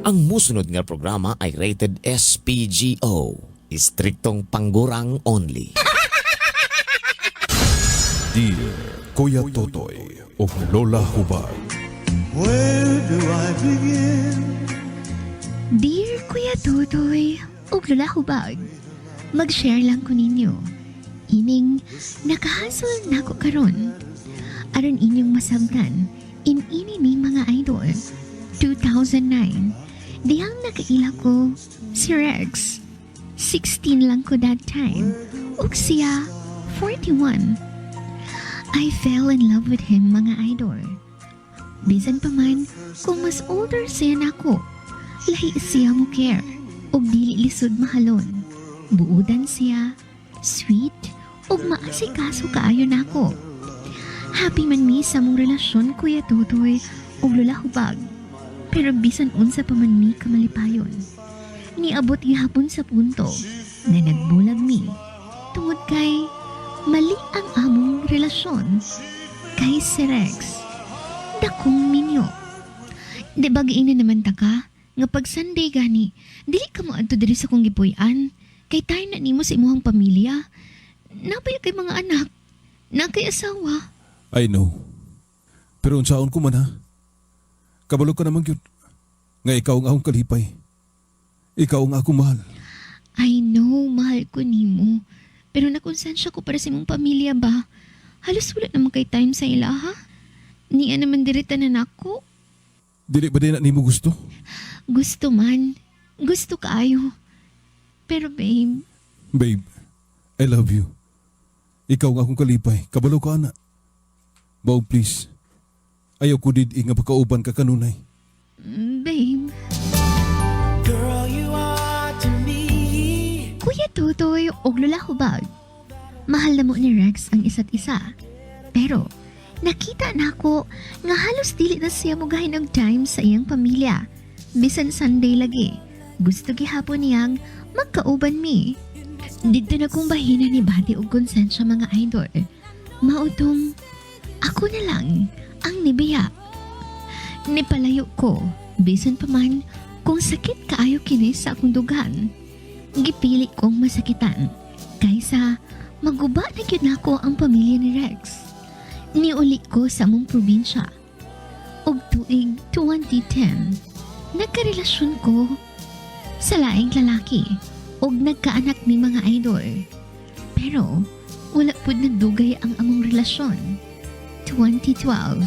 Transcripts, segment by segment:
Ang musunod nga programa ay rated SPGO. Istriktong panggurang only. Dear Kuya Totoy ug Lola Hubag. Where do I begin? Dear Kuya Totoy ug Lola Hubag, mag-share lang ko ninyo. Ining nakahasol nako karon. Aron inyong masabtan, in-ini ni mga idol. 2009, dihang nakaila ko si Rex. 16 lang ko that time, ug siya 41. I fell in love with him, mga idol. Bisan pa man kung mas older siya nako, lahi siya mo care ug dili lisod mahalon. Buudan siya, sweet, ug maasikaso kaayo nako. Happy man mi sa among relasyon, Kuya Totoy ug Lola Hubag. Pero bisan unsa pa man mi kamalipayon, niabot gihapon sa punto na nagbulag mi tungod kay mali ang among relasyon kay si Rex. Dakong minyo. Di ba giingnan naman ta ka nga pag Sunday gani, dili ka mo adto diri sa kong gipuy-an kay time na nimo sa imuhang pamilya. Naa baya kay mga anak, naa kay asawa. I know. Pero unsaon ko man ha? Kabalo ka naman gyud nga ikaw ang akong kalipay. Ikaw ang akong mahal. I know, mahal ko nimo. Pero nakonsensya ko para sa imong pamilya ba? Halos wala naman kay time sa ila, ha? Niya naman diri tanan nako. Dili ba din na nimo gusto? Gusto man. Gusto kaayo. Pero babe, Babe, I love you. Ikaw ang akong kalipay. Kabalo ka ana. Babe, please. Ayaw ko did nga makauban ka kanunay. Babe. Girl, you are to me. Kuya Totoy og Lola Hubag. Mahal na mo ni Rex ang isa't isa. Pero nakita nako nga halos dili na siya mugahin og time sa iyang pamilya. Bisan Sunday lagi. Gusto gihapon niyang magkauban mi. Didto na kong bahina nibati og konsensya, mga idol. Mao tong ako na lang ang nibiya. Nipalayo ko, bisan pa man kung sakit kaayo kini sa akong dughan. Gipili kong masakitan kaysa maguba na gyud nako ang pamilya ni Rex. Niuli ko sa among probinsya. Og tuig 2010, nagkarelasyon ko sa laing lalaki ug nagkaanak mi, mga idol. Pero wala pud nagdugay ang among relasyon. 2012,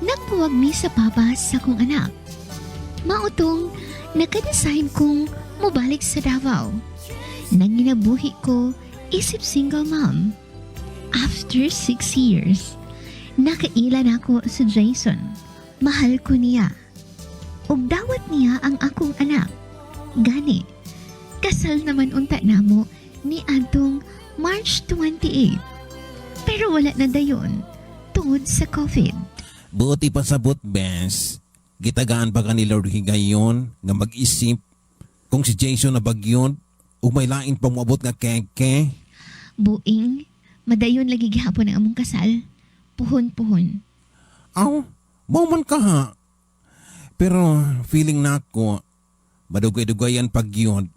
nagbuwag mi sa papa sa akong anak. Mao tong naka-decide kong mobalik sa Davao. Nanginabuhi ko isip single mom. After 6 years, nakaila na ako sa Jason. Mahal ko niya. Ug dawat niya ang akong anak. Gani, kasal naman unta namo ni adtong March 28. Pero wala na dayon tungod sa COVID. Buti pa sabot, bes. Gitagaan pa ka ni Lord higayon nga mag-isip kung si Jason na bagyon ug may lain pa moabot nga keke. Buing, madayon lagi gihapon ang among kasal. Puhon-puhon. Aw, mao man ka ha. Pero feeling nako madugay-dugayan pag yun.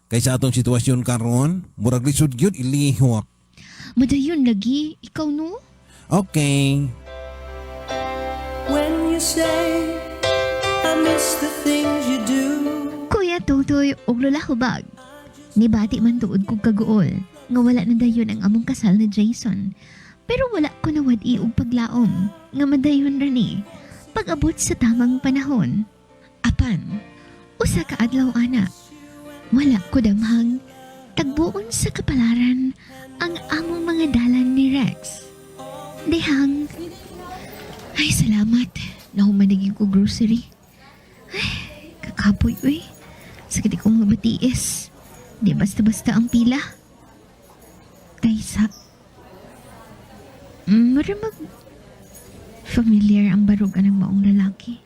Kay sa atong sitwasyon karon, murag lisod gyud ilihok. Madayon lagi, ikaw no? Okay. When you say I miss the things you do. Kuya Totoy ug Lola Hubag. Nibati man tuod kog kaguol nga wala na dayon ang among kasal ni Jason. Pero wala ko nawad-i og paglaom nga madayon ra ni pag-abot sa tamang panahon. Apan, usa ka adlaw ana, wala ko damhang tagbuon sa kapalaran ang among mga dalan ni Rex. Dihang, ay salamat, nahuman na ko grocery. Ay, kakapoy uy. Sakit ko mga batiis. Di basta-basta ang pila. Taysa. Mura mag familiar ang barog anang maong lalaki.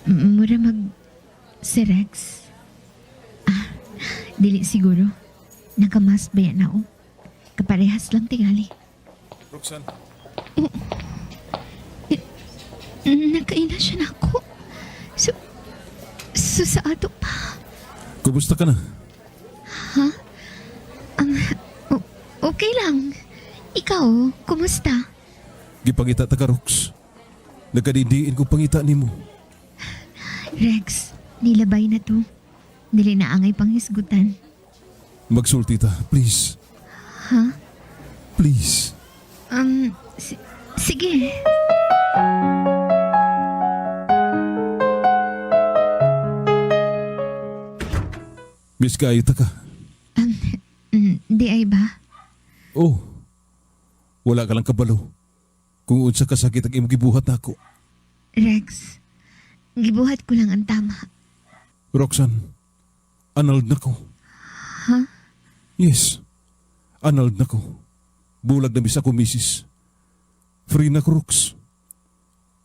Mura mag si Rex. Ah, dili siguro. Naka-mask ba yan ako? Kaparehas lang tingali. Roxanne. Nakaina siya na ako. So sa ato pa. Kumusta ka na? Okay lang. Ikaw, kumusta? Gipangita ta ka, Rox. Nagkadindiin ko pangita nimo. Rex, nilabay na to. Dili na angay panghisgutan. Magsulti ta, please. Ha? Please. Sige. Miss kaayo ta ka. Di ay ba? Oh. Wala ka lang kabalo. Kung unsa ka sakit ang imong gibuhat nako. Rex, gibuhat ko lang ang tama. Roxanne, annulled na ko. Ha? Yes. Annulled na ko. Bulag na bisa ko, misis. Free na ko, Rox.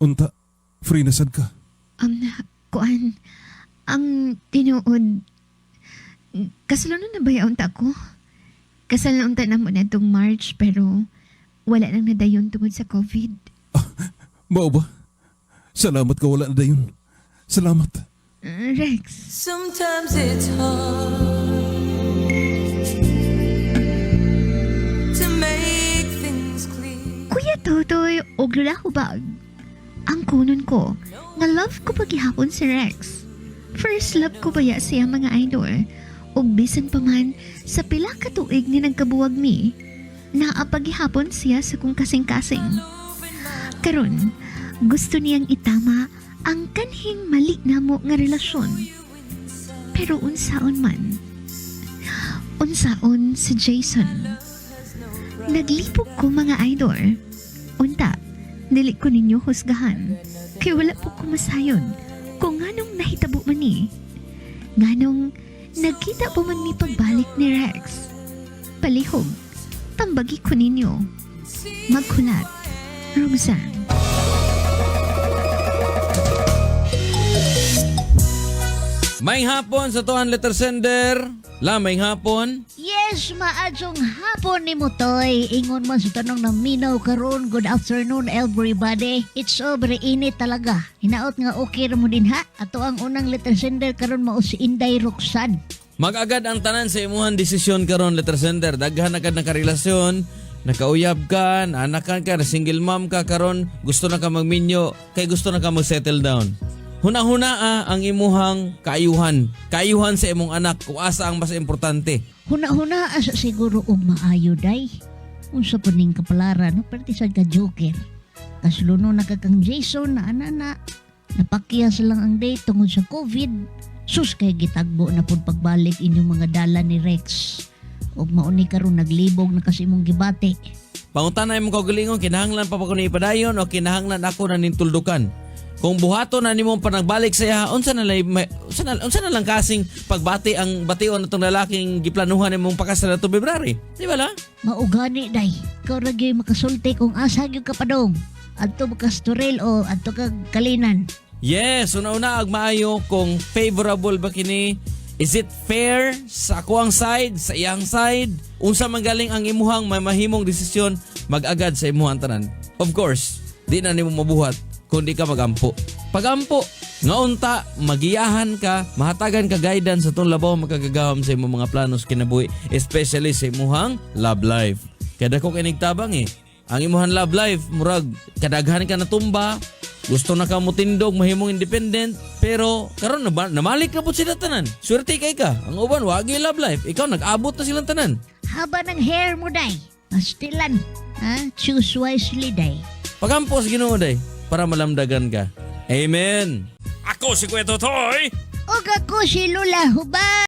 Unta, free na sad ka. Kuan, ang tinuod, kasalonon na ba yaon ta ko? Kasal na unta na mo na itong March pero wala nang nadayon tungod sa COVID. Mao ba? Salamat ka wala na dayon. Salamat. Rex, Sometimes it's hard to make things clear. Kuya Totoy og Lola Hubag. Ang kunon ko, nga love ko paghihapon si Rex. First love ko baya siya mga idol. Ug bisan pa man sa pila ka tuig nga nagkabuwag mi, naa paghihapon siya sa kong kasing-kasing. Karon, gusto niyang itama ang kanhing mali namo nga relasyon. Pero unsaon man? Unsaon si Jason? Naglipog ko mga idol. Unta, dili ko ninyo husgahan. Kay wala po ko masayon kung nganong nahitabo man ni. Nganong nagkita po man mi pagbalik ni Rex. Palihog, tambagi ko ninyo. Magkulat, Roxanne. May hapon sa tuan letter sender. La, may hapon. Yes, maadjong hapon ni Mutoy. Ingon man sa tanong ng Minaw karon. Good afternoon everybody. It's over init talaga. Hinaot nga okay ra mo din ha. Ato ang unang letter sender karon mao si Inday Roxanne. Magagad ang tanan sa imuhang desisyon karon letter sender. Daghan agad na karelasyon, nakauyab ka, naanakan ka, na single mom ka karon, gusto na ka magminyo, kay gusto na ka mag-settle down. Huna-huna ang imuhang kaayuhan. Kaayuhan sa imong anak kung asa ang mas importante. Huna-huna asa siguro og maayo day. Unsa po ning kapalaran no perti sad ka joker. Kasluno na ka kang Jason na anana. Napakyas lang ang date tungod sa COVID. Sus kay gitagbo na pud pagbalik inyong mga dala ni Rex. Ug mauni karon naglibog na kasi imong gibati. Pangutana imong kaugalingon, kinahanglan pa ba ko ni ipadayon o kinahanglan ako na nintuldukan? Kung buhaton na nimong panagbalik sa iya, unsa na lay, unsa na lang kasing pagbati ang bation atong lalaking giplanuhan nimong pakasal na February? Di ba la? Maugani day. Ikaw ra gyud makasulti kung asa gyud ka padong. Adto ba ka Storel o adto ka Kalinan. Yes, una-una ag maayo kung favorable ba kini. Is it fair sa akuang side, sa iyang side? Unsa man galing ang imuhang may mahimong desisyon mag-agad sa imuhang tanan. Of course, di na nimo mabuhat kung di ka magampo. Pagampo, nga unta, magiyahan ka, mahatagan ka guidance sa tong labaw makagagahom sa imong mga plano sa kinabuhi, especially sa imuhang love life. Kaya dako kay nigtabang eh. Ang imuhang love life, murag kadaghan ka natumba, gusto na ka mutindog, mahimong independent, pero karon na namalik na pud sila tanan. Swerte kay ka. Ang uban wagi love life. Ikaw nag-abot na silang tanan. Haba ng hair mo day. Pastilan. Ha? Choose wisely day. Pagampo sa Ginoo day para malamdagan ka. Amen. Ako si Kuya Totoy. Ug ako si Lula Huba.